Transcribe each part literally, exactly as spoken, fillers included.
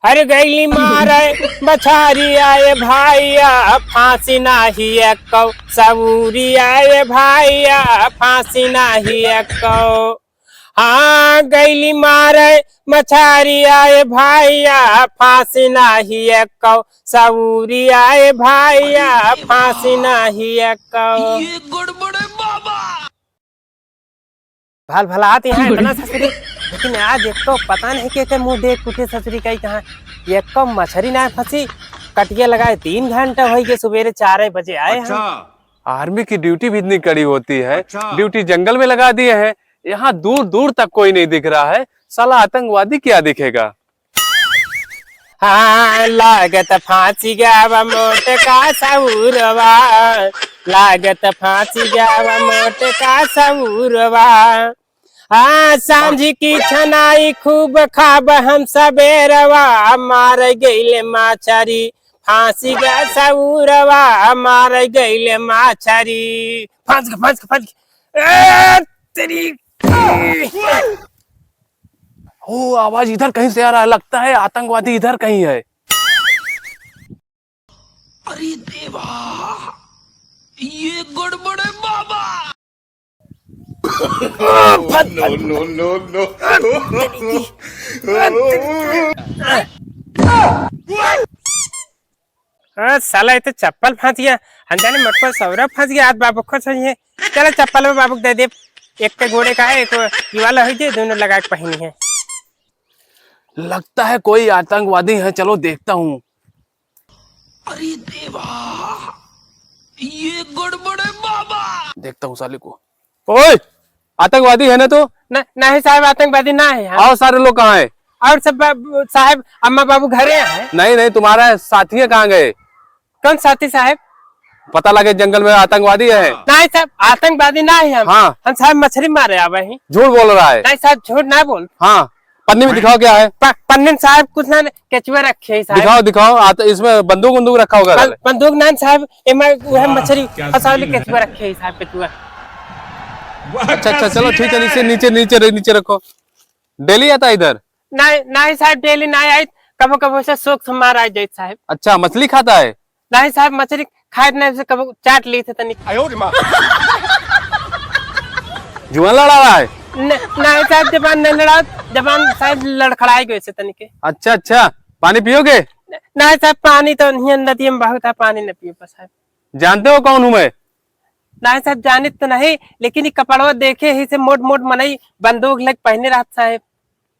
अरे गइली मारे मछरिया ए भाइया, फाँसी नाही एक्कौ, सवुरिया ए भाइया, फाँसी नाही एक्कौ। हाँ, गइली मारे मछरिया ए भाइया, फाँसी नाही एक्कौ, सवुरिया ए भाइया, फाँसी नाही एक्कौ। ये गड़बड़ है बाबा। भल भला आत यहाँ इतना ससुरी, लेकिन आज एक तो पता नहीं के, के मुँह देख कुटे ससुरी कई कहाँ। एक्कौ मछरी ना फँसी, कटिया लगाए तीन घंटा होइ गए, सुबेरे चार बजे आए हैं। अच्छा। आर्मी की ड्यूटी भी इतनी कड़ी होती है, अच्छा। ड्यूटी जंगल में लगा दिए हैं, यहाँ दूर दूर तक कोई नहीं दिख रहा है, साला आतंकवादी क्या दिखेगा? हाँ, लागत फाँसी गवा मोटका सवुरवा, लागत फाँसी गवा मोटका सवुरवा। हाँ, सांझ की छनाई खूब खाब हम सबेरवा, मार गइले माछरी, फाँसी गा सवुरवा, मार गइले माछरी। फाँस गा, फाँस गा, फाँस गा। ए, तेरी। ओ, आवाज इधर कहीं से आ रहा है, लगता है आतंकवादी इधर कहीं है। अरे देवा, ये गड़बड़ है बाबा। No, no, no, no। आ, साला, ये तो चप्पल फाँस गया। हम जाने मटका सौरा फाँस गया, आज बाबू को सही है। चलो, चप्पल में बाबू को दे दे। एक के गोड़े का है, एक ये वाला है, जे दोनों लगा के पहनी है। लगता है कोई आतंकवादी है, चलो देखता हूँ। अरे देवा, ये गड़बड़ है बाबा। देखता हूँ साले को। ओए, आतंकवादी है ना तू? न-, नहीं साहब, आतंकवादी ना है हम। और सारे लोग कहाँ हैं? और सब बा-, साहब, अम्मा बाबू घरे हैं। नहीं, नहीं, तुम्हारा साथी है, कहाँ गए? कौन साथी साहब? पता लगे जंगल में आतंकवादी है। नहीं साहब, आतंकवादी ना है हम। हाँ। हम साहब मछली मारे आवे हैं। झूठ बोल रहा है। नहीं साहब, झूठ ना बोल। हाँ, पन्नी में दिखाओ क्या है। प-, पन्नी में साहब कुछ ना, केचुआ रखे है साहब। दिखाओ, दिखाओ। आ, तो इसमें बंदूक वंदूक रखा होगा बं-, साले। बंदूक ना साहब, एमा वह हाँ, मछली क्या फंसावली सीन है। केचुआ रखे है साहब, केचुआ। अच्छा, अच्छा, चलो ठीक है, नीचे, नीचे, नीचे, नीचे रखो। डेली आता है इधर? नहीं, नहीं साहब, डेली नहीं आई, कबो कबो से शौक से मार आ जाए साहब। अच्छा, मछली खाता है? नहीं साहब, मछली खाए नहीं से कबो चाट ली थे तनिक। आयो रे माँ। जुबान लड़ा रहा है? न-, नहीं साहब, जबान नहीं लड़ा, जबान साहब लड़खड़ाई गए से तनिक। अच्छा, अच्छा, पानी पियोगे? न-, नहीं साहब, पानी तो नहीं, नदी में बहुत है, पानी नहीं पियो साहब। जानते हो कौन हूँ मैं? नहीं साहब, जानित तो नहीं, लेकिन ये कपड़वा देखे ही से मोट मोट मनई बंदूक लेके पहने रहत साहब।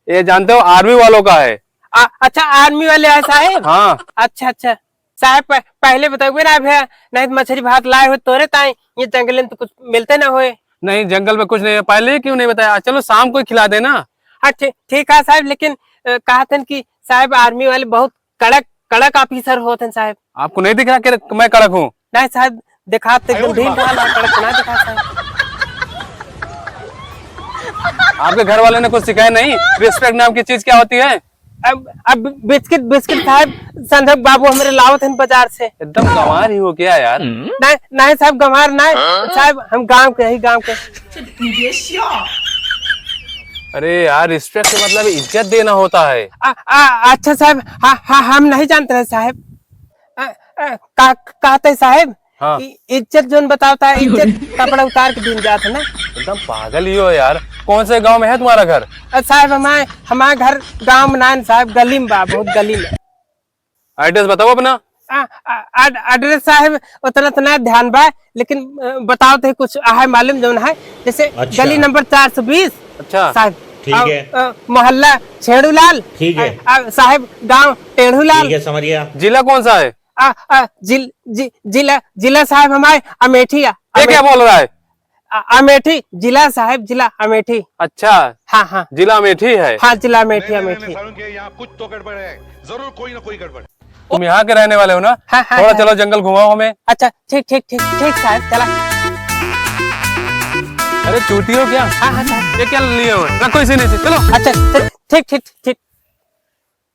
ये जानते हो, आर्मी वालों का है। आ, अच्छा, आर्मी वाले आए साहब? हाँ। अच्छा, अच्छा। साहब, प-, पहले बताओगे ना भैया, नहीं तो मछली भात लाए हो तोरे ताई, ये जंगल में तो कुछ मिलते ना होए। नहीं, जंगल में कुछ नहीं है। पहले ही क्यों नहीं बताया? चलो, शाम को ही खिला देना। हाँ, ठीक, ठीक है साहब, लेकिन, अ, कहा था कि साहब, आर्मी वाले बहुत कड़क, कड़क ऑफिसर होत हैं साहब। आपको नहीं दिख रहा कि मैं कड़क हूँ? नहीं साहब, दिखात तो एकदम ढील ढाल है, कड़क ना दिखा साहब। आपके घर वाले ने कुछ सिखाया नहीं, रिस्पेक्ट नाम की चीज क्या होती है? अब, अब बिस्किट, बिस्किट साहब, संदीप बाबू हमरे लावत हैं बाजार से। एकदम गंवार ही हो क्या यार? नहीं, नहीं साहब, गंवार नहीं साहब, हम गांव के ही, गांव के। अरे यार, रिस्पेक्ट से मतलब इज्जत देना होता है। आ, आ, अच्छा साहब, हाँ, हाँ, हम नहीं जानते रहे साहब। आ, आ, का, कहते साहब, हाँ। इ-, इज्जत जोन बतावता है, इज्जत कपड़ा उतार के दिन जात है ना। एकदम पागल ही हो यार। कौन से गांव में है तुम्हारा घर? आ, साहब, हमारे, हमारा घर गांव में ना है साहब, गली में बा, बहुत गली में। एड्रेस बताओ अपना। आ, आ, एड-, एड्रेस साहब उतना तो ना ध्यान बा, लेकिन, अ, बताओ तो कुछ आहे मालूम जौन है, जैसे अच्छा। गली नंबर चार सौ बीस। अच्छा। साहब, ठीक आ, है। अ, मोहल्ला छेड़ूलाल। ठीक है। आ, आ, साहब गांव टेढ़ूलाल। ठीक है, समझ गया। जिला कौन सा है? आ, आ, जिल-, जि-, जिला, जिला साहब हमारे अमेठी है। ये क्या अमेठी। बोल रहा है? अ-, अमेठी, जिला साहब, जिला अमेठी। अच्छा। हाँ, हाँ। जिला अमेठी है। हाँ, जिला अमेठी, नहीं, नहीं, अमेठी। नहीं, सारुण के यहाँ कुछ तो गड़बड़ है, जरूर कोई ना कोई गड़बड़। तुम यहाँ के रहने वाले हो ना? हाँ, हाँ, थोड़ा हाँ। चलो जंगल घुमाओ हमें। अच्छा, ठीक, ठीक, ठीक, ठीक साहब, चला। अरे चूती हो क्या? हाँ, हाँ साहब। ये क्या लिए हो? रखो इसे नीचे, चलो। अच्छा, चल, ठीक, ठीक, ठीक।